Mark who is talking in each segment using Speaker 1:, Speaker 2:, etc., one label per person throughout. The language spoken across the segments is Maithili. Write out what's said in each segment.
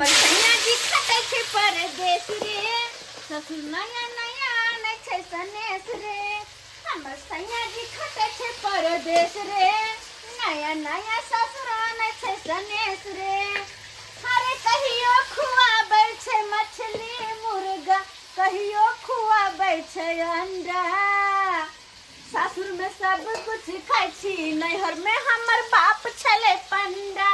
Speaker 1: हमर सैया जी खटै छै परदेश रे, ससुर नया नया आनै छै सनेस रे। हमर सैया जी खटै छै परदेश रे, नया नया ससुर आनै छै सनेस रे। अरे कहियो खुआबै छै मछली मुर्गा, कहियो खुआबै छै अंडा। सासुर में सब कुछ खाइ छी, नैहर में हमर बाप छलै पंडा।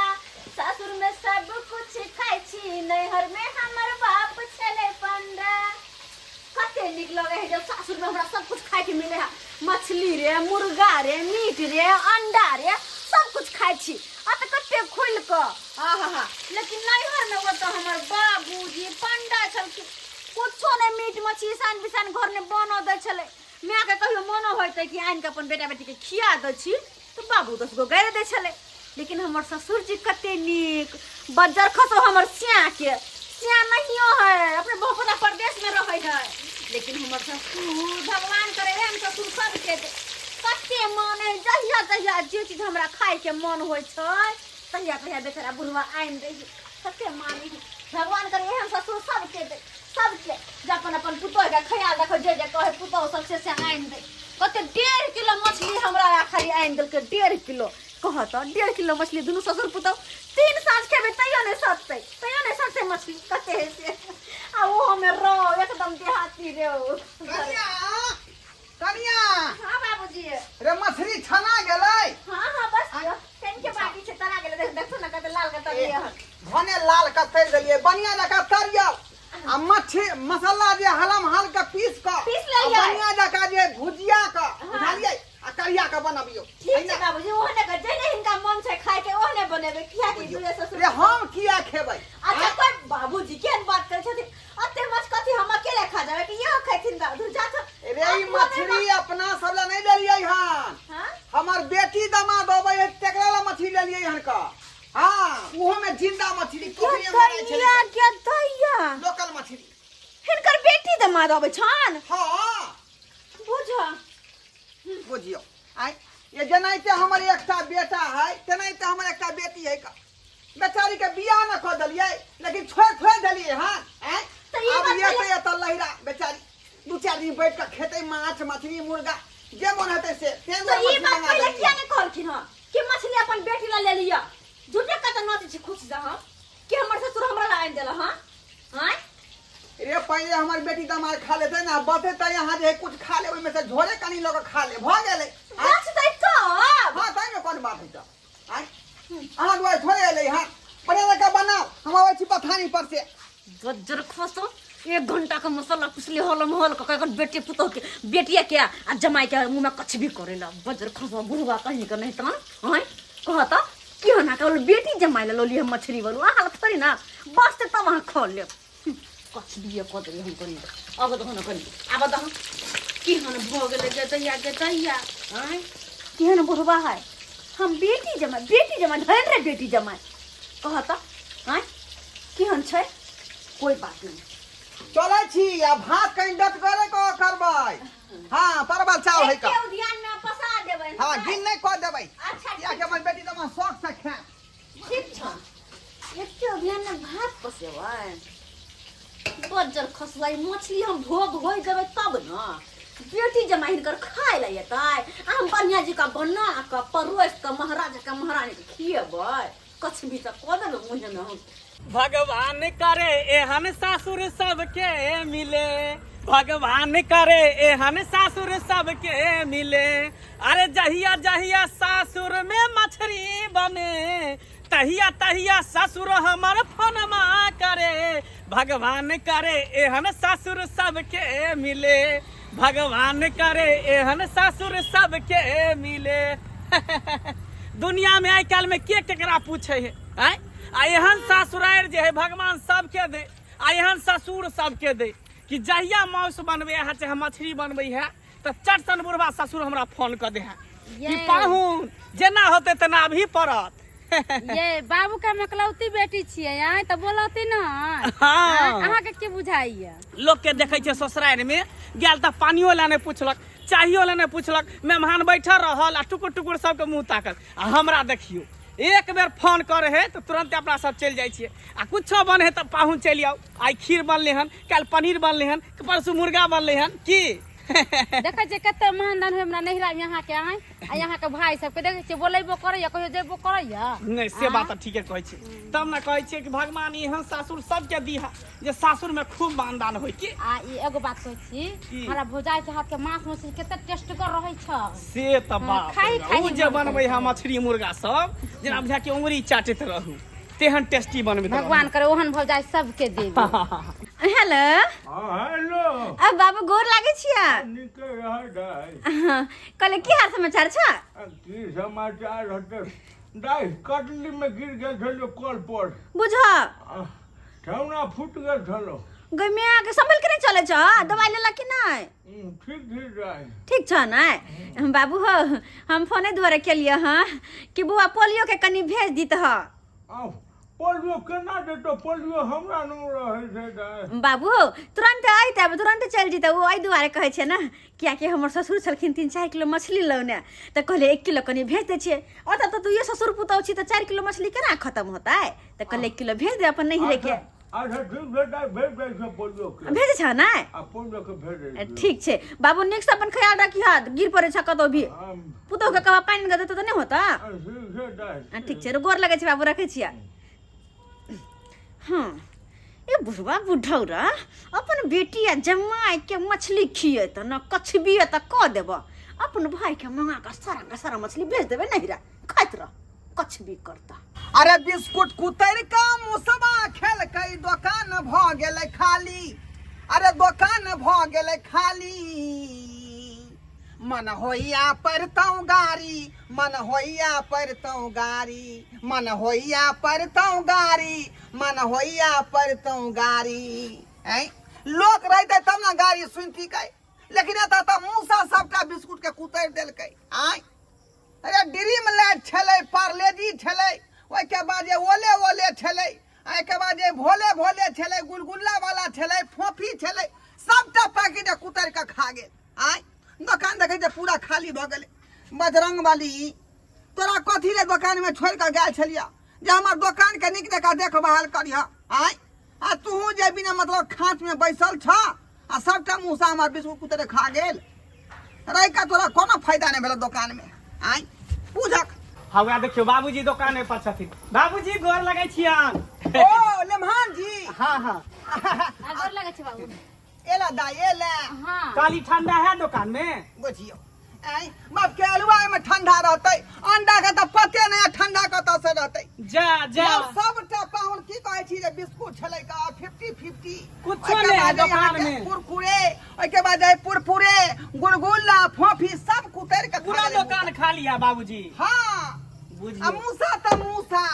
Speaker 1: सासुर में सब कुछ खाइ छी, नैहर में हमर बाप छलै पंडा। कते नीक लगे है जब सासुर में हमरा सब कुछ खाए के मिले है, मछली रे, मुर्गा रे, मीट रे, अंडा रे, सब कुछ खाइ छी आ तऽ कते खुलि कऽ आहा। लेकिन नैहर में ओतऽ हमर बाबूजी पंडा छलखिन, कुछो नहि मीट मछली सान बिसान घर में बनऽ दै छलै। मायके कहियो मनो होइतै कि आनि कऽ अपन बेटा बेटीके खिया दै छी तऽ बाबू 10 गो गारि दै छलै। लेकिन हमर ससुर जी कते नीक, बज्जर खसो हमर स्याके स्या नहियो है, अपने बहुपता परदेशमे रहै है, लेकिन हमर ससुर भगवान करे एहन ससुर सबके दे। कते मन है, जहिया जहिया जे चीज हमरा खायके मन होइ छै तहिया तहिया बेचारा बुढ़वा आनि दै है। कते मानै है, भगवान करे एहन ससुर सबके दे, सबके जे अपन अपन पुतोहके ख्याल रखो, जे जे कहै पुतोह सब से से आनि दे। कते 1.5 किलो मछली हमरा खाली आनि देलकै, 1.5 किलो। कह तऽ 1.5 किलो मछली दुनू ससुर पुतोह 3 साँझ खेबै तैयो नहि सटतै, तैयो नहि सटतै मछली कते है से। आ ओहोमे रौ एकदम देहाती रे।
Speaker 2: कनिया, कनिया।
Speaker 1: हाँ बाबूजी।
Speaker 2: रे मछली छना गेलै?
Speaker 1: हाँ हाँ, बस कनिके बाकी छै, तरा गेलै। देख, देखो ने कते लाल कते हन।
Speaker 2: भने लाल के तरि देलियै, बढ़िया जकाँ तरियौ आ मच्छी मसाला जे हलम हल के पीस कऽ
Speaker 1: पीस लेलियै।
Speaker 2: आ बढ़िया जकाँ जे भुजिया कऽ बुझलियै आ करिया कऽ बनबियौ।
Speaker 1: ठीक छै बाबूजी, ओहने के जेने हिनका मन छै खाय के ओहने बनेबै, किया कि दूरे ससुर
Speaker 2: रे हम किया खेबै?
Speaker 1: अच्छा कोई बाबूजी केहन बात करै छथिन, अते माछ कथी हम अकेले खा जाबै कि इहो खैथिन? दादू जा
Speaker 2: रे ई मछली अपना सब ला नहीं लेलियै हन।
Speaker 1: हाँ?
Speaker 2: हमर बेटी दामाद अबै है तेकरा ला मछली लेलियै हन का। हाँ, उहो में जिंदा मछली पोखरी में मरै छलै।
Speaker 1: दैया के दैया,
Speaker 2: लोकल मछली।
Speaker 1: हिनकर बेटी दामाद अबै छन?
Speaker 2: हाँ।
Speaker 1: बुझ
Speaker 2: बुझियौ आइ ये जेनाहिते हमर एकटा बेटा है तेनाहिते हमर एकटा बेटी है का। बेचारी के बियाह न कऽ देलियै लेकिन छोड़ि छोड़ि देलियै हन। आँय
Speaker 1: तऽ ई
Speaker 2: आब
Speaker 1: बात
Speaker 2: ये तऽ एतऽ लहिरा बेचारी 2-4 दिन बैठ कऽ खेतै माछ मछली मुर्गा जे मन हेतै से ताहि
Speaker 1: तऽ
Speaker 2: दुआरे
Speaker 1: ई
Speaker 2: मछली
Speaker 1: बात
Speaker 2: मंगा
Speaker 1: पहिले
Speaker 2: देलियै।
Speaker 1: किया नहि कहलखिन हँ कि मछली अपन बेटी ला ले लिअ? झूठे कतऽ नोचै छी खुश जा हम कि हमर ससुर हमरा ला आनि देला। हँ आँय
Speaker 2: रे पहिले हमर बेटी दमाद खा लेतै ने, बचतै तऽ यहाँ जे कुछ खा ले, ओहिमे से झोरे कनि लऽ कऽ खा ले, भऽ गेलै। आँय?
Speaker 1: बचतै तब।
Speaker 2: हाँ, ताहि मे कोन बात है तऽ? आँय, अहाँ दुआरे थोड़े एलै हँ। बढ़िआँ जकाँ बनाउ, हम अबै छी बथानी पर से।
Speaker 1: बज्जर खसो, 1 घंटा के मसाला पिसले हल महल के एखन बेटी पुतोह के बेटिया के आ जमाई के मुंह में कछ भी करेला। बज्जर खसो बुढ़वा कहीं के नहीं तन। आँय कह तऽ की होना कहल बेटी जमाई ला लोली हम मछली बोलू अहाँ थोड़ी ना बस तब अहाँ खा लेब। कछ भी कऽ देबै हम कनि अब दहन कनि आब दहन केहन भऽ गेलै गे दैया गे दैया। आँय केहन बुढ़वा है, हम बेटी जमाई बेटी जमाई धन रे बेटी जमाई कह तऽ। आँय केहन छै? कोई बात नहीं।
Speaker 2: चलै छी आ भात कनि डटगरे कऽ करबै। हाँ, परवल चावल है का
Speaker 1: एके उधियान में पसा देबै।
Speaker 2: हाँ, गिन नहीं कऽ देबै।
Speaker 1: अच्छा।
Speaker 2: कियाकि हमर बेटी तऽ शौक से खायत।
Speaker 1: ठीक छ, एके उधियान में भात पसेबै। बज्जर खसबै मछली हम भोग होइ देबै तब न बेटी जमाई हिनकर खाय लए एतै आ हम बढ़िया जी का बना कऽ परोसि कऽ महाराजा के महारानी के खिएबै। कछ भी तऽ कऽ देबै मुँह में हम।
Speaker 3: भगवान करे एहन सासुर सबके मिले, भगवान करे एहन सासुर सबके मिले। अरे जहिया जहिया सासुर में मछली बने तहिया तहिया ससुर हमर फोनमा करे। भगवान करे एहन सासुर सबके मिले, भगवान करे एहन सासुर सबके मिले। दुनिया में आइ काल्हि में के केकरा पूछे है? आँय आ एहन सासुरारि जे है भगवान सबके दे आ एहन ससुर सबके दे कि जहिया मांस बनबै है चाहे मछली बनबै है तऽ चट सन बुढ़वा ससुर हमरा फोन कऽ दे है कि पाहुन जेना होतै तेना अभी पड़त।
Speaker 4: ये बाबू के हम एकलौती बेटी छियै, आँय तऽ बोलौती न।
Speaker 3: हाँ।
Speaker 4: अहाँके की बुझाइया?
Speaker 3: लोक के देखै छै ससुरारि में गेल तऽ पानियो लए नहि पुछलक, चाहियो लए नहि पुछलक, मेहमान बैठल रहल आ टुकुर टुकुर सबके मुँह ताकल। आ हमरा देखियौ एक बेर फोन करे है तऽ तुरंते अपना सब चलि जाइ छियै आ कुछो बने है तऽ पाहुन चलि आउ। आइ खीर बनलै हन, काल्हि पनीर बनलै हन, परसू मुर्गा बनलै हन की।
Speaker 4: देखै छियै कते मानदान होइ हमरा नैहरा में अहाँके आय आ अहाँके भाई सबके देखै छियै बोलेबो करैया, कहियो जेबो करैया।
Speaker 3: नहि से बात तऽ ठीके कहै छी। तब ने कहै छियै कि भगवान एहन सासुर सबके दीहा जे सासुर में खूब मानदान होइ की।
Speaker 4: आ ई एगो बात कहै छी,
Speaker 3: की?
Speaker 4: हमरा भौजाई के हाथ के माछ मछली कते टेस्टगर रहै छै।
Speaker 3: से तऽ बाप
Speaker 4: खाइ
Speaker 3: रे,
Speaker 4: खाइ
Speaker 3: ओ जे
Speaker 4: मन
Speaker 3: बनबै है मछली मुर्गा सब, जेना बुझा कि उंगरी चाटैत रहू तेहन टेस्टी बनबैत रहू।
Speaker 4: भगवान करे ओहन भौजाई सबके देवे।
Speaker 1: हेलो।
Speaker 5: हाँ हेलो।
Speaker 1: अब बाबू गोर लागै छियै।
Speaker 5: नीके रह दाइ।
Speaker 1: हाँ, कहले की हाल समाचार छ?
Speaker 5: आ की समाचार होतै दाइ, कटली में गिर गेल छलो कल पर।
Speaker 1: बुझ
Speaker 5: आ, ठेहुना फूट गेल छलो।
Speaker 1: गई मियाँ के संभल के नहीं चले छ, दवाई लेला कि नहीं?
Speaker 5: ठीक ठीक दाइ।
Speaker 1: ठीक छ ना बाबू हो, हम फोने द्वारा केलिए हाँ कि बुआ पोलियो के कनी भेज दीत ह।
Speaker 5: आ, पोलियो केना देतो, पोलियो हमरा न रहै छै दाइ।
Speaker 1: बाबू हो तुरंत आइत आब तुरंत चल जीत, ओ एहि दुआरे कहै छै ना कियाकि हमर ससुर छलखिन 3-4 किलो मछली लौने, तऽ कहलियै 1 किलो कनी भेज दै छियै। ओतऽ तऽ दुइये ससुर पुतहु छी तऽ 4 किलो मछली केना खत्म होतै, तऽ कहलियै 1 किलो भेज दे अपन नैहरे के।
Speaker 5: अच्छा ठीक छै दाइ, भेज दै छै पोलियो के।
Speaker 1: भेजै छ ना?
Speaker 5: आ पोलियो के भेज दै छियै।
Speaker 1: ठीक छै बाबू, नीक से अपन ख्याल रखिह, गिर पड़ै छ कतौ भी। पुतहु के कहबा पानि दऽ देतौ तऽ नहि होतौ।
Speaker 5: ठीक छै दाइ।
Speaker 1: ठीक छै, गोर लगै छै बाबू, रखै छियै। हाँ ए बुढ़वा बुढ़ौरा अपन बेटी आ जमाई के मछली खिएत न कछबिए तऽ कऽ देब, अपन भाई के मंगा कऽ सारा के सारा मछली बेच देबै नहिरा, खाइत रह कछबी करता।
Speaker 2: अरे बिस्कुट कुतर का मुसबा खेलकै, दोकान भ गेलै खाली। अरे दोकान भ गेलै खाली। मन होइया पढ़तौ गारी, मन होइया पढ़तौ गारी, मन होइया पढ़तौ गारी, मन होइया पढ़तौ गारी। ऐं लोक रहितै तब ने गारी सुनतिकै, लेकिन एतऽ तऽ मूसा सबटा बिस्कुट के कुतरि देलकै। आँय अरे ड्रीम लाइट छलै, पार्लेजी छलै, ओहिके बाद जे ओले ओले छलै, एहिके बाद जे भोले भोले छलै, गुलगुल्ला वाला छलै, फोफी छलै, सबटा पैकेट कुतरि कऽ खा गेल। आँय दोकान देखै छै पूरा खाली भऽ गेलै। बजरंग बली तोरा कथी रे दोकानमे छोड़ि कऽ गेल छलियऽ जे हमर दोकानके नीक जकाँ देखभाल करिह। आँय आ तूहू जे बिना मतलब खाँचमे बैसल छह आ सबटा मूसा हमर बिस्कुट कुतरे खा गेल, रहिका तोरा कोनो फायदा नहि भेल दोकानमे। आँय पूजक।
Speaker 3: हाँ वएह देखियौ बाबूजी दोकाने पर छथिन। बाबूजी गोर लगै छियन।
Speaker 2: ओ लेमहान जी।
Speaker 3: हाँ हाँ।
Speaker 4: आ गोर लगै छै बाबू।
Speaker 2: एला दाइ एला।
Speaker 4: हाँ।
Speaker 3: काली ठंडा है दुकान में?
Speaker 2: बुझियौ आँय बाप के अलुआ में ठंडा रहतै, अंडा के तऽ पते नहि ठंडा कतऽ से रहतै।
Speaker 3: जा जा।
Speaker 2: यौ, सबटा पाहुन की कहै छी जे बिस्कुट छलै का 50-50।
Speaker 3: कुछो
Speaker 2: ओहिके
Speaker 3: नहि है
Speaker 2: बाद
Speaker 3: दोकान
Speaker 2: अहाँके
Speaker 3: में।
Speaker 2: कुरकुरे, ओहिके बाद है पुरपुरे, गुलगुल्ला, फोफी सब कुतरि के खा
Speaker 3: पूरा
Speaker 2: गेलै।
Speaker 3: दोकान खाली है बाबूजी।
Speaker 2: हाँ।
Speaker 3: बुझियौ।
Speaker 2: आ मूसा तऽ मूसा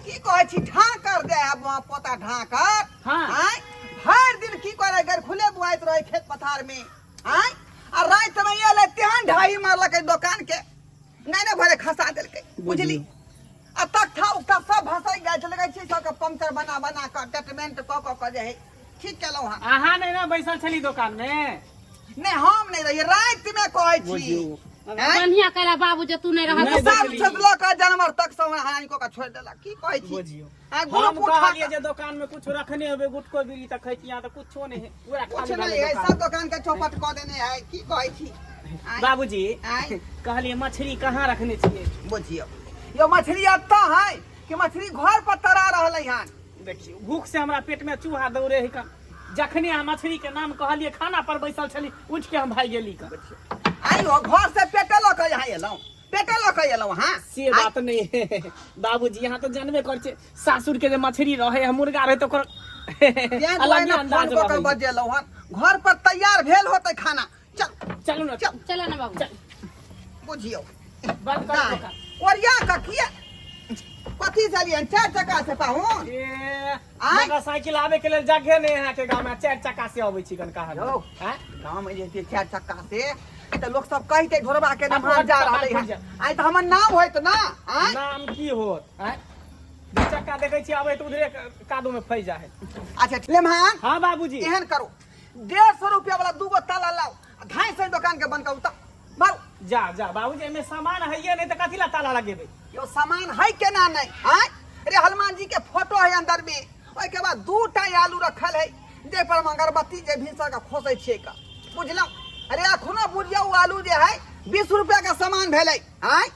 Speaker 2: की कहै छी ढाकर दे है पोता ढाकर।
Speaker 3: हाँ।
Speaker 2: आँय भरि दिन की करे गर खुले बुआइत रहे खेत पथार में। आँय आ राति में एलै तेहन ढाई मारलकै दोकान के, नहि ने भरे खसा देलकै बुझली। आ तख्ता उख्ता सब भसै गेल छै, लगै छै सबके पंक्चर बना बना कऽ ट्रीटमेंट कऽ कऽ कऽ जे है ठीक केलहुँ हँ।
Speaker 3: अहाँ नहि ने बैसल छली दोकान में?
Speaker 2: नहि हम नहि रहियै, राति में कहै छी। आँय?
Speaker 4: बढ़िया कैला बाबू जे तू नहि रहल।
Speaker 3: नहि
Speaker 2: सब
Speaker 3: देखली।
Speaker 2: छत लऽ कऽ जानवर तक सब हरानी कऽ कऽ छोड़ि देलक। की कहै छी?
Speaker 3: बुझियौ।
Speaker 2: आँय,
Speaker 3: हम
Speaker 2: ग्रुप उठा
Speaker 3: कहलियै
Speaker 2: कऽ-
Speaker 3: जे दोकान में कुछ रखने होबे गुटको बीड़ी तऽ खैतियै, तऽ कुछो नहि है, पूरा
Speaker 2: कुछ
Speaker 3: खाली
Speaker 2: नहीं
Speaker 3: भेलै
Speaker 2: है,
Speaker 3: दोकान।
Speaker 2: सब दुकान के चौपट कऽ देने है। की कहै छी? आँय?
Speaker 3: बाबूजी
Speaker 2: आँय?
Speaker 3: कहलियै मछली कहाँ रखने छियै?
Speaker 2: बुझियौ यो मछली एतऽ है कि मछली घर पर तरा रहलै हन।
Speaker 3: देखियौ भूख से हमरा पेट में चूहा दौड़े है कन, जखने अहाँ मछली के नाम कहलियै खाना पर बैसल छली उठि के हम भागि गेली कन।
Speaker 2: आइयो घर से पेटे लऽ कऽ यहाँ एलहुँ, पेटे लऽ कऽ एलहुँ हँ।
Speaker 3: से बात नहीं है बाबूजी, यहाँ तऽ जानबे कर छै सासुर के जे मछली रहे है मुर्गा रहे तऽ ओकर
Speaker 2: तें
Speaker 3: अलगे
Speaker 2: दुआरे ने
Speaker 3: अंदाज
Speaker 2: फोन कऽ कऽ
Speaker 3: रहै।
Speaker 2: बजेलहुँ हन, घर पर तैयार भेल होतै खाना। चल
Speaker 3: चलू ने,
Speaker 2: चल।
Speaker 4: चलो ने बाबू।
Speaker 2: बुझियौ
Speaker 3: बंद करू दोकान।
Speaker 2: ओरिया कऽ किया कथी चलियन 4 चक्का से पाहुन?
Speaker 3: ए,
Speaker 2: आँय?
Speaker 3: मोटरसाइकिल आबे के लेल जगह नहीं अहाँ के गाँव में, 4 चक्का से अबै छी कन कहाँ।
Speaker 2: यौ।
Speaker 3: आँय?
Speaker 2: गाँव में जे 4 चक्का से तऽ लोक सब कहिते ढोरबा के
Speaker 3: आब
Speaker 2: नाम जा
Speaker 3: कपार
Speaker 2: रहलै
Speaker 3: फुटि
Speaker 2: हन।
Speaker 3: जायत।
Speaker 2: आइ तऽ हमर नाम होइत ना। आँय?
Speaker 3: नाम की होत? आँय? 2 चक्का देखै छी आबै तऽ उधरे कादो में फँसि जाइ है।
Speaker 2: अच्छा लेमहान।
Speaker 3: हाँ बाबूजी।
Speaker 2: एहन करू 150 रुपया वाला 2 गो ताला लाउ, 250 दोकान के बंद करू तऽ मारू।
Speaker 3: जा जा बाबूजी, एहिमे सामान हइये नहि तऽ कथी ला ताला लगेबै?
Speaker 2: यो सामान है केना नहीं आय? अरे हनुमान जी के फोटो है अंदर में, ओहिके बाद दूटा आलू रखल है जे पर हम अगरबत्ती जे भिनसर के खोसै छियै का, बुझलहुँ? अरे अखनो बुझियौ ओ आलू जे है 20 रुपया के सामान भेलै आय।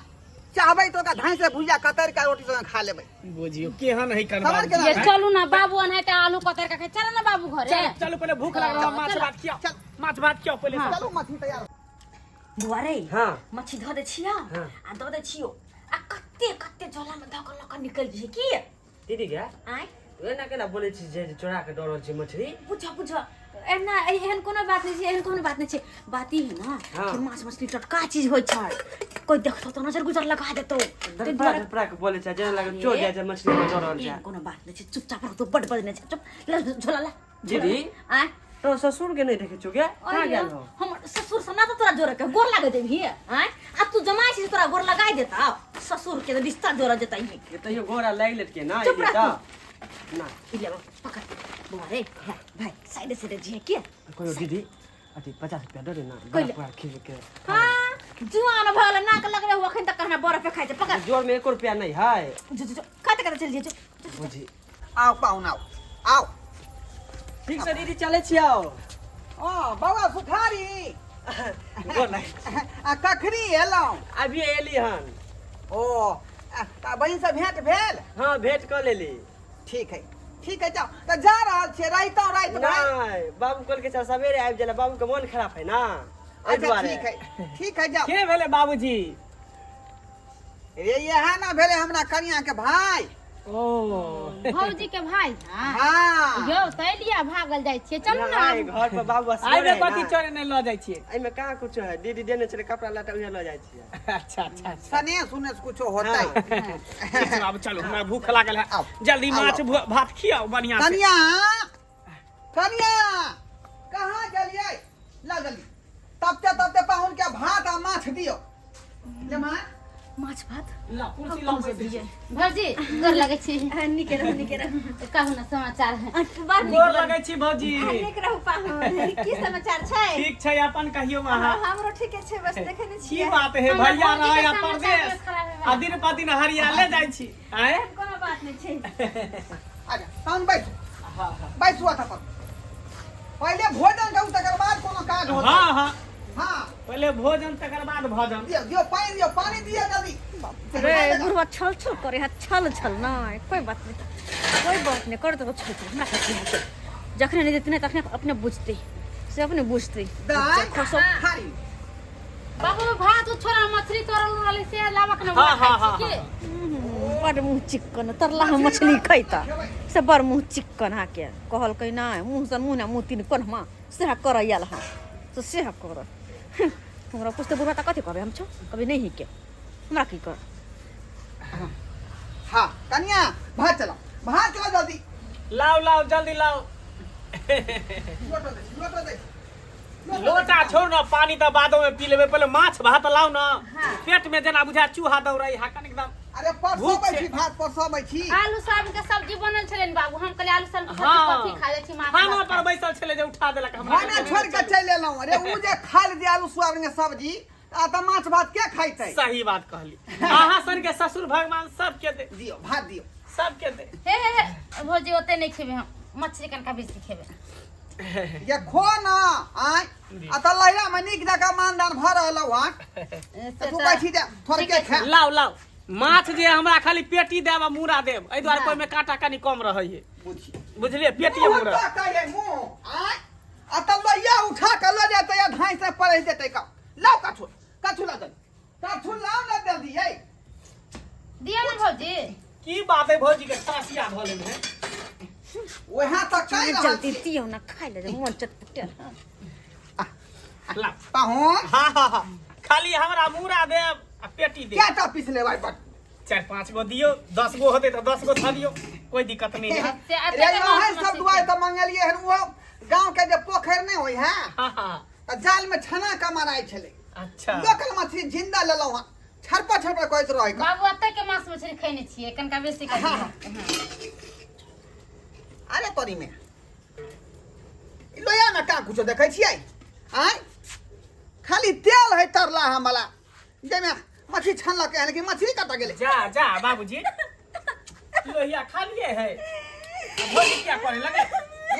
Speaker 2: चाहबै तऽ ओकरा धाँइ से भुजिया कतरि के रोटी संगे खा लेबै।
Speaker 3: बुझियौ केहन है कन
Speaker 2: समझ
Speaker 3: बाबूजी।
Speaker 2: केना
Speaker 4: ये चलू ना बाबू, अनहाइते आलू कतर के खाइ। चल ना बाबू घरे।
Speaker 3: चल चलू, पहिले भूख लागल है, माछ
Speaker 4: चल।
Speaker 3: भात खियाओ।
Speaker 2: चल।
Speaker 3: माछ भात खियाओ पहिले।
Speaker 4: हाँ।
Speaker 2: चलू, मछली तैयार।
Speaker 1: बुआ रे।
Speaker 6: हाँ।
Speaker 1: मच्छी धऽ दै छियौ।
Speaker 6: हाँ।
Speaker 1: आ दऽ दै छियौ आ कते कते झोला में धऽ कऽ लऽ कऽ निकलि जइहे की।
Speaker 6: दीदी गे।
Speaker 1: आँय?
Speaker 6: तू एना केना बोलै छी जे चोरा के डरल छी मछली?
Speaker 1: बुझ बुझ, एना एहन कोनो बात नहि छै, एहन कोनो बात नहि छै। बात ई है ना
Speaker 6: हाँ।
Speaker 1: कि माछ मछली टटका चीज होइ छै, कोई देखतौ तऽ नजर गुजर लगा देतौ, ताहि
Speaker 6: धड़फड़ा
Speaker 1: दुआरे।
Speaker 6: धड़फड़ा के बोलै छै जेना लागै चोर जाइ छै मछली में डरल छै।
Speaker 1: एहन कोनो बात नहि छै, चुपचाप रहतौ, बड बजने छै, चुप। ले झोला ले झोला
Speaker 6: दीदी।
Speaker 1: ले। आँय?
Speaker 6: तो ससुर के नहीं देखे छौ गे? कहाँ
Speaker 1: अरे,
Speaker 6: गेल हो?
Speaker 1: हमर ससुर से ना तो तोरा जोड़े के गोर लागे देबही? आँय, आ तू जमाई छी तोरा गोर लगाई देता? ससुर के तो रिश्ता जोड़ा देता ही।
Speaker 6: ये तैयो गोरा लागि लेटके ना।
Speaker 1: चुप
Speaker 6: एली
Speaker 1: रह।
Speaker 6: तऽ ना।
Speaker 1: ई ले पकड़ बौआ रे, है, भाई साइडे साइडे जी के।
Speaker 6: कहियो दीदी, अथी 50 रुपया दे दे ना।
Speaker 1: कोई
Speaker 6: बड़ा पूरा खींच के।
Speaker 1: हाँ, जुआन भल नाक लगले हुआ अखन तक कहना बर्फ पे खाइ छै, पकड़।
Speaker 6: जोर में 1 रुपया नहीं है।
Speaker 1: जो जो जो, खाते खाते चल जे जो।
Speaker 6: बुझी।
Speaker 2: आउ पाहुन, आउ आउ।
Speaker 6: ठीक से दीदी, चलै छियौ।
Speaker 2: हँ बाबा सुखारी।
Speaker 6: गोर लागि।
Speaker 2: आ कखनी एलहुँ?
Speaker 6: अभी एली हन।
Speaker 2: ओ आ, तऽ बहिनसँ भेंट भेल?
Speaker 6: हाँ, भेंट कऽ लेली।
Speaker 2: ठीक है ठीक है, जाओ तऽ जा रहल छियै राइतो राति भरि?
Speaker 6: नहीं, बाबू कहलकै चल सवेरे आबि जाला, बाबू के मन खराब है ना एहि
Speaker 2: अच्छा।
Speaker 6: दुआरे।
Speaker 2: ठीक है ठीक है, जाओ।
Speaker 3: के भेलै बाबूजी?
Speaker 2: रे इएह ना भेलै हमरा कनिया के भाई।
Speaker 3: ओ
Speaker 4: भौजी के भाई? हाँ।
Speaker 2: हाँ।
Speaker 4: यौ तै लिया भागल जाइ छियै, चलू ना।
Speaker 6: नहीं, घर पर बाबू असगर
Speaker 3: आइमे
Speaker 6: है
Speaker 3: कथी
Speaker 6: ना।
Speaker 3: चोरे नहि लऽ जाइ छियै?
Speaker 6: एहिमे कहाँ कुछो है दीदी, देने छलै कपड़ा लत्ता, उहे लऽ जाइ छियै।
Speaker 3: अच्छा अच्छा अच्छा।
Speaker 2: सने सुने से कुछो होतै।
Speaker 3: ठीक छै बाबू, चलू, हमरा भूख लागल है।
Speaker 2: आउ।
Speaker 3: जल्दी
Speaker 2: आउ,
Speaker 3: माछ
Speaker 2: आउ।
Speaker 3: भात खियाओ बढ़िया से।
Speaker 2: कनिया कनिया, कहाँ गेलियै? ला जल्दी, तबते तबते पाहुन के भात आ माछ दियौ ले माँ।
Speaker 1: माछ भात।
Speaker 3: ला कुर्सी ला बैसै छी।
Speaker 4: भौजी, गोर लगै छी।
Speaker 1: नीके रहू, नीके रहू।
Speaker 4: कहू ना समाचार।
Speaker 1: बड़ नीक।
Speaker 3: गोर लगै छी भौजी।
Speaker 1: नीक रहू पाहुन, की समाचार छै?
Speaker 3: ठीक छै, अपन कहियौ अहाँ।
Speaker 1: हमरो ठीके छै, बस देखे नहि
Speaker 3: की
Speaker 1: छियै।
Speaker 3: बात है
Speaker 4: हमरा
Speaker 3: भैया,
Speaker 4: भौजी के
Speaker 3: रहै
Speaker 4: समाचार
Speaker 3: परदेश
Speaker 4: खराब है।
Speaker 3: आ दिन पर दिन हरियाले जाइ छी आँय।
Speaker 1: कोनो बात नहि छै।
Speaker 2: अच्छा तहन बैसू बैसू, अथा पर पहिले भोजन करू, तकर बाद कोनो काज होतै।
Speaker 3: हाँ हाँ।
Speaker 2: हाँ।
Speaker 3: पहिले भोजन तकर बाद भजन।
Speaker 2: दियौ दियौ पानि, दियौ पानि दियौ जल्दी।
Speaker 3: रे,
Speaker 1: बुढ़वा छल छल करे है, छल छल। नहि कोई बात नहीं, कोई बात नहीं, कर देबो छल छल, हमरा कथी हेतै? जखने नहि देतै ने तखने अपने बुझतै, से अपने बुझतै।
Speaker 2: दाइ
Speaker 1: खसो।
Speaker 2: खारी।
Speaker 4: बाबू, भात उ छोड़ा, मछली तोड़ल रहलै से लाबक ने।
Speaker 3: हाँ, हाँ, हाँ,
Speaker 4: की
Speaker 1: बड़ मुँह चिक्कन तरला हम मछली खैता से, बड़ मुँह चिक्कन अहाँके कहलकै नहि मुँह सन मुँह ने मुँह तीन कोन हमा सेह कर आयल हँ तो सेह कर। हमरा पूछते बुढ़वा तऽ कथी कहबै हम? छौ कभी नहि ही के हमरा की कर।
Speaker 2: हाँ कनिया, भात चलाओ, भात चलाओ जल्दी।
Speaker 3: लाओ लाओ, जल्दी लाओ।
Speaker 2: लोटो दे, लोटो दे।
Speaker 3: लोटा छोड़ ना, पानी तऽ बादो में पी लेबै, पहिले माछ भात लाओ ना। पेट में जेना बुझा चूहा दौड़ै हा कन एकदम।
Speaker 2: अरे परसो
Speaker 3: भूख
Speaker 2: बैठी
Speaker 3: छै।
Speaker 2: भात परसो बैठी।
Speaker 4: आलू सोयाबीन के सब्जी बनल छलै ने बाबू, हम कहलियै आलू सोयाबीन के सब्जी
Speaker 3: हाँ।
Speaker 4: कथी खा जाइ छी, माछ
Speaker 3: खाना
Speaker 4: भात
Speaker 3: पर
Speaker 4: खाइ।
Speaker 3: बैसल छलै जे उठा देलक हमरा।
Speaker 2: खाना छोड़ के चलि एलहुँ। अरे उ जे खा लेती आलू सोयाबीन के सब्जी आ तऽ माछ भात के खैतै?
Speaker 3: सही बात कहली अहाँ सन के ससुर भगवान सबके दे।
Speaker 2: दियौ भात दियौ।
Speaker 3: सबके दे।
Speaker 4: हे हे हे भौजी, ओते नहि खेबै हम मछली, कनका बेसी खेबै।
Speaker 2: ये खो ना आय, आ तऽ लहिरा में नीक जकाँ मानदान भऽ रहल हँ।
Speaker 4: से
Speaker 2: तऽ तू
Speaker 4: तऽ
Speaker 2: बैठी जा थोड़के खा।
Speaker 3: लाओ लाओ माछ, जे हमरा खाली पेटी देब आ मूड़ा देब, एहि दुआरे ओहिमे कांटा कनि कम रहै है।
Speaker 2: बुझी।
Speaker 3: बुझलियै, पेटी आ
Speaker 2: मुँह
Speaker 3: मूड़ा।
Speaker 2: तऽ कहियै मुँह आय, आ तऽ लोहिया उठा के लऽ जेतै आ धाँइ से पड़ै जेतै का। लाओ कछु कछु, ला जल्दी कछु लाओ ना जल्दी यै।
Speaker 4: दिअ ने भौजी।
Speaker 3: की बात है भौजी के खासिया भऽ गेल है?
Speaker 2: वएह तऽ कहि रहल
Speaker 1: जल्दी
Speaker 2: छी।
Speaker 1: दियौ ना, खाइ ले मन चटपटेल।
Speaker 3: लाओ।
Speaker 2: पाहुन।
Speaker 3: हाँ हाँ हाँ, खाली हमरा मूड़ा देब आ पेटी देब।
Speaker 2: कएटा पीस लेबै बट?
Speaker 3: 4 5 गो दियौ, 10 गो होतै तऽ 10 गो धऽ दियौ, कोई दिक्कत नहीं है।
Speaker 4: से एते
Speaker 2: रे
Speaker 4: के
Speaker 2: अहाँ
Speaker 4: माछ
Speaker 2: सब
Speaker 4: मछली
Speaker 2: दुआरे तऽ मंगेलियै हन, ओहो गाँव के जे पोखरि नहि होइ है,
Speaker 3: हाँ हाँ।
Speaker 2: तऽ जाल में छना के माराइ छलै।
Speaker 3: अच्छा।
Speaker 2: लोकल मछली जिंदा लेलहुँ हँ, छरपा छरपा करैत रहै का।
Speaker 4: बाबू, एते के माछ मछली खैने छियै, कनका बेसी कर दियौ।
Speaker 2: अरे तोरी में ई लोहिया में का कुछो देखै छियै आँय? खाली तेल है तरला हमला जाहिमे मछली छानलक हन कि मछली कतऽ गेलै
Speaker 3: जा जा बाबूजी लोहिया खालिए है आ भौजी किया करे लगे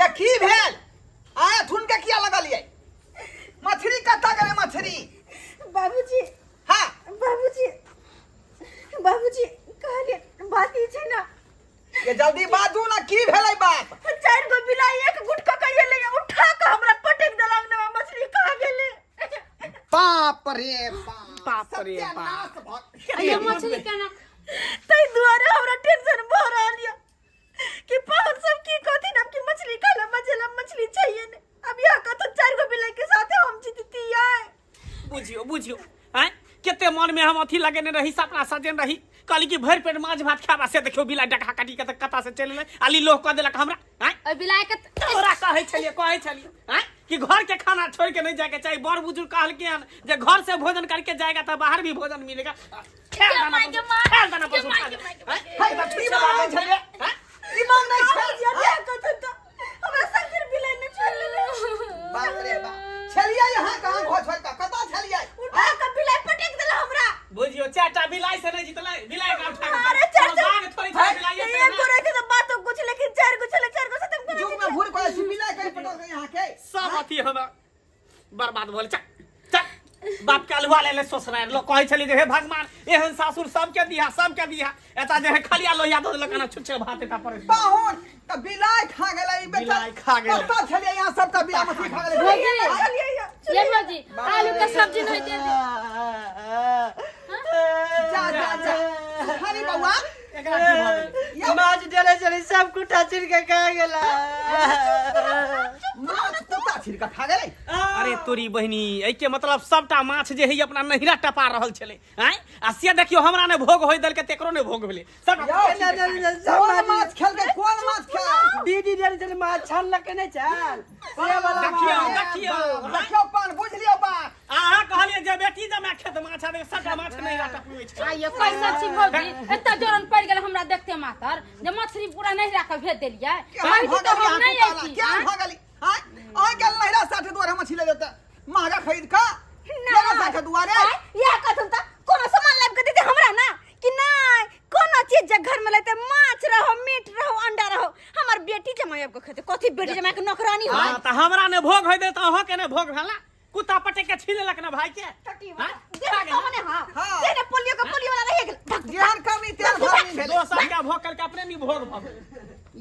Speaker 2: ये की भेल आया थुन के किया लगलियै मछली कतऽ गेलै मछली
Speaker 1: बाबूजी
Speaker 2: हाँ
Speaker 1: बाबूजी बाबूजी कहलिए बात ई छै ना
Speaker 2: ये जल्दी बाजू ना की भेलै बात
Speaker 1: चारि गो बिलाई एक गुट कऽ के एलै उठा कऽ हमरा पटक देलक ने मछली खा गेलै
Speaker 2: बाप रे बाप
Speaker 3: बाप रे बाप।
Speaker 2: सत्यानाश भऽ
Speaker 4: ये मछली केना
Speaker 1: ताहि दुआरे हमरा टेंशन भऽ रहल यऽ कि पाहुन सब की कहथिन अब कि मछली खाय ला मजेला मछली चाहिए ने अब यह कहथुन चारि गो बिलाई के साथे हम जीततियै
Speaker 3: बुझियो बुझियो आँय कते मन में हम अथी लगेने रही सपना सजेने रही कहली कि भरि पेट माछ भात खाबा से देखियो बिलाई डका काटी के तऽ कता से चलि एलै आली लोह कऽ देलक हमरा आँय
Speaker 4: ओहि बिलाइ के
Speaker 3: तोरा कहै छलियै कहै छलियै आँय कि घर के खाना छोड़ के नहीं जाके चाहिए बड़ बुजुर्ग कहलके हन जे घर से भोजन करके जाएगा तो बाहर भी भोजन मिलेगा खेल दाना
Speaker 1: माय के माय,
Speaker 3: खेल दाना
Speaker 1: के
Speaker 3: पशु
Speaker 1: माय
Speaker 3: खा
Speaker 1: के
Speaker 3: ले।
Speaker 1: माय के
Speaker 3: आँय?
Speaker 2: हे, तऽ की मांगै छलियै
Speaker 3: आँय?
Speaker 2: की मांगै
Speaker 1: बाबूजी
Speaker 2: छलियै
Speaker 1: अब यह कहथुन तऽ हमरा संग बिलाई ने छोड़ि लेले
Speaker 2: बाप रे बाप छलियै यहाँ कहाँ घर छोड़ि कऽ कतऽ छलियै
Speaker 1: उठा कऽ बिलाई पटक देला हमरा
Speaker 3: बुझियो चारटा बिलाई से नहीं जीतलै बिलाई के उठा के
Speaker 1: अरे चार
Speaker 3: कोनो बाघ थोड़ी छै बिलाई
Speaker 1: एक गो रहते तो बातो कुछ लेकिन चार गो छले चार गो से तुम
Speaker 2: युग में घूर करै छी बिलाइ के पटक यहाँ के
Speaker 3: सब अथी हमरा बर्बाद भऽ गेल चल चल बाप के अलुआ ले ले ससुरारि लोग कहै छलै जे हे भगवान एहन सासुर सबके दिहा सबके दिहा एता जे है खलिया लोहिया दऽ देलक एना छुच्छे भात एता पड़ै
Speaker 2: पाहुन तऽ बिलाइ खा गेलै ई बेटा
Speaker 3: बिलाइ खा गेलै।
Speaker 2: कतऽ छलियै यहाँ सबटा बिलाइ मछली खा गेलै
Speaker 4: भौजी ये भौजी आलू के सब्जी नहीं दे दे
Speaker 2: जा जा जा खाली बौआ
Speaker 3: एकरा की भऽ गेलै
Speaker 6: माछ डले चली सब कुटा चिर के खा गेला
Speaker 2: माछ कुत्ता छिड़का खा गेलै
Speaker 3: अरे तोरी बहिनी एहिके मतलब सबटा माछ जे है अपना नहिरा टपा रहल छलै आँय आ से देखियो हमरा ने भोग होय देलकै तेकरो ने भोग भेलै सबटा
Speaker 2: यौ,
Speaker 6: सब
Speaker 2: कोन माछ खेलकै कोन माछ खेल
Speaker 6: दीदी डले चली माछ छानलक के नहि छान से वाला
Speaker 3: देखियौ
Speaker 6: माछ।
Speaker 3: देखियौ
Speaker 2: देखियौ पान बुझि लियौ बात
Speaker 3: अहाँ कहलियै जे बेटी जमा खेत माछ आबे सबटा माछ नहिरा टपबै छै
Speaker 4: आइयो कैसन छी भौजी एते जोरन पड़ि गेल हमरा देखते मातर जे मछली पूरा नहीं राख भेज देलियै
Speaker 2: केहन
Speaker 4: कहै
Speaker 2: भऽ
Speaker 4: छी तऽ
Speaker 2: गेली
Speaker 4: हम
Speaker 2: अहाँ
Speaker 4: नहीं
Speaker 2: कुत्ता
Speaker 4: अयती
Speaker 2: केहन भऽ गेली आँय आइ काल्हि नहिरा साठे दुआरे मछली ले जेतै महगा खरीद कऽ लेना साठे दुआरे
Speaker 1: इएह कहथुन तऽ कोनो सामान लाबि कऽ देते हमरा ना कि नहि कोनो चीज जे घर में लेते माछ रहो मीट रहो अंडा रहो हमर बेटी जमाई आबि कऽ खेतै कथी बेटी जमाई के नौकरानी हो
Speaker 3: हाँ तऽ हमरा ने भोग होय दे तऽ अहाँ के ने भोग भेला कुत्ता पटक के छीन लेलक ना भाई के
Speaker 1: टटी वाला
Speaker 3: हाँ?
Speaker 1: देह सामने हाँ
Speaker 2: हाँ।
Speaker 1: देह पोलियो के पोलियो वाला रहि गेल भक,
Speaker 2: जेहन कमी तेहन भरनी भेलै
Speaker 3: दोसर के भोग करके अपने नहीं भोग भऽ गेल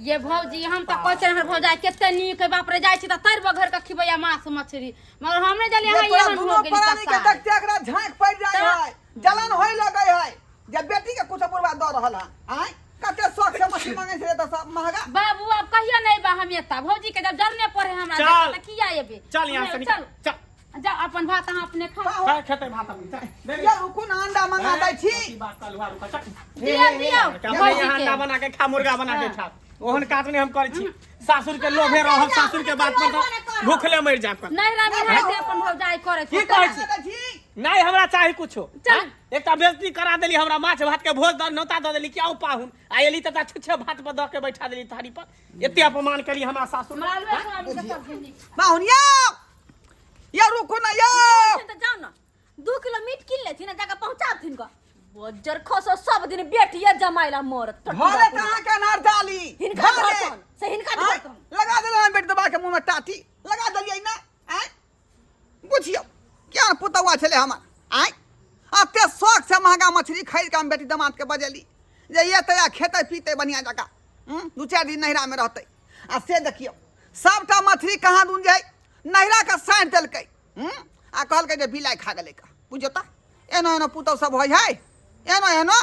Speaker 4: ये भौजी हम तऽ कहै छियै हमर भौजाई कते नीक है बाप रे जाइ छी तऽ तर बघर के खिबैया माछ मछली मगर हम नहि जानिए
Speaker 2: ये
Speaker 4: अहाँ
Speaker 2: तोरा
Speaker 4: एहन
Speaker 2: दुनू
Speaker 4: हो गेली
Speaker 2: प्राणी के
Speaker 4: कसाई।
Speaker 2: देखते एकरा झाँक पड़ि जाइ है जलन होय लगै है जब बेटी के कुछ बुढ़वा दऽ रहल है आँय कते शौक से मछली मांगे छलै तऽ सब महगा
Speaker 4: बाबू अब कहियो नहीं बा हम एता भौजी के जब जरने पड़े हमरा
Speaker 3: चल।
Speaker 4: देखा तऽ किया एबे
Speaker 3: चल यहाँ से निकल
Speaker 4: चल
Speaker 3: चल
Speaker 4: जा अपन भात अहाँ अपने खाओ
Speaker 3: खा खेतै भात अपन चल दे दे।
Speaker 2: ये रुकू ना अंडा मंगा दै छी
Speaker 3: ई बात कल रुका चल
Speaker 4: दियौ दियौ
Speaker 3: अपने
Speaker 4: भौजी
Speaker 3: यहाँ
Speaker 4: के
Speaker 3: अंडा बना के खा मुर्गा बना के खा ओहन काज नहीं हम करै छी सासुर के लोभे रहब सासुर के बात पर तऽ भूखले मरि जायब कन।
Speaker 4: नहीं रामी है ते अपन भौजाई करे
Speaker 3: की कहै छी
Speaker 2: दै छी
Speaker 3: नहीं हमरा चाही कुछो
Speaker 4: चल।
Speaker 3: हाँ? एकटा बेइज्जती करा देली हमरा माछ भात के भोज दऽ नौता दऽ देली कि आउ पाहुन आ एली तऽ छुच्छे भात पर दऽ के बैठा देली थारी पर एते अपमान करी हमरा सासुर
Speaker 4: हमरा आलुए सोयाबीन के सब्जी नीक।
Speaker 2: पाहुन यौ यौ रुकू ना यौ
Speaker 1: तऽ जाउ ने 2 किलो मीट कीन लेथिन आ जाकऽ पहुँचाबथिन गऽ बज्जर खसो सब दिन बेटिया जमाइला मरत
Speaker 2: घरे तऽ अहाँके अनार डाली
Speaker 1: हिनका
Speaker 2: घरे।
Speaker 1: धरतन से हिनका
Speaker 2: आँय,
Speaker 1: धरतन
Speaker 2: लगा देलहुँ बेटी दबा के मुँह में टाटी लगा देलियै ना आँय बुझियौ क्या पुतौआ छलै हमर आँय एते शौक से महगा मछली खरीद कऽ हम बेटी दमादके बजेली जे ये तऽ खेतै पीतै बढ़िआँ जकाँ 2-4 दिन नैहरामे रहतै आ से देखियौ सभटा मछली कहाँ दून जाइ नैहराके साँठि देलकै आ कहलकै जे बिलाइ खा गेलै का बुझियौ तऽ एना एना पुतहु सब होइ है एना एना।